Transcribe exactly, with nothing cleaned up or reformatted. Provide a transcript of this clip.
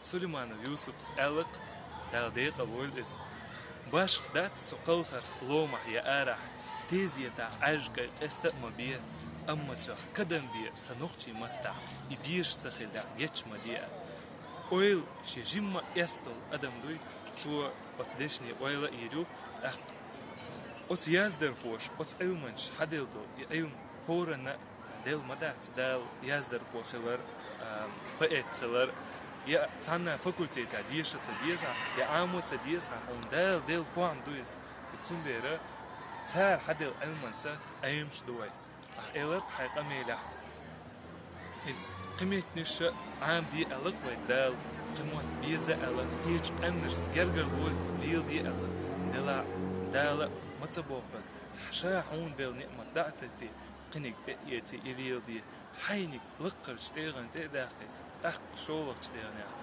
Сулейманов Юсупс аьлла-кх, Дала декъала войла иза: «Башха дац со кхалхарх ломахь я арахь, тезетахь Ӏаьржа кӀай къеста а ма бе, амма соьх кадам бе сан нохчийн маттахь, и безаш ца хилахь геч ма де». Ойла шен жимма эцна долу адам дуй, цо оцу дешне ойла а йийр ю, тӀаккха оцу яздархоша, оцу Ӏилманчаша хьаделла долу и Ӏилма хӀоранна а делла ма дац, Дала яздархо хилар, а, поэт хилар, я цхьанна факультетехь деша ца дезахь, я Ӏамо ца дезахь, хьуна Дала делла похӀма ду иза. И цундела цара хьаделла Ӏилманца Ӏемаш ду вай. Ахь элира-кх хьайн къамелехь: «ХӀинца кхин меттанаш а Ӏамаде аьлла-кх вай Дала, кхин мотт беза аьлла, кхечу къаьмнашца гергарло леладе аьлла, делахь Дала ма ца бохург, ша хьуна делла неӀмат дӀа а теттий, кхиниг тӀе а эций, и леладе, хьайниг лаккхарчу тӀегӀан тӀе а даьккхий, тӀаккха шолгӀачу тӀегӀанехь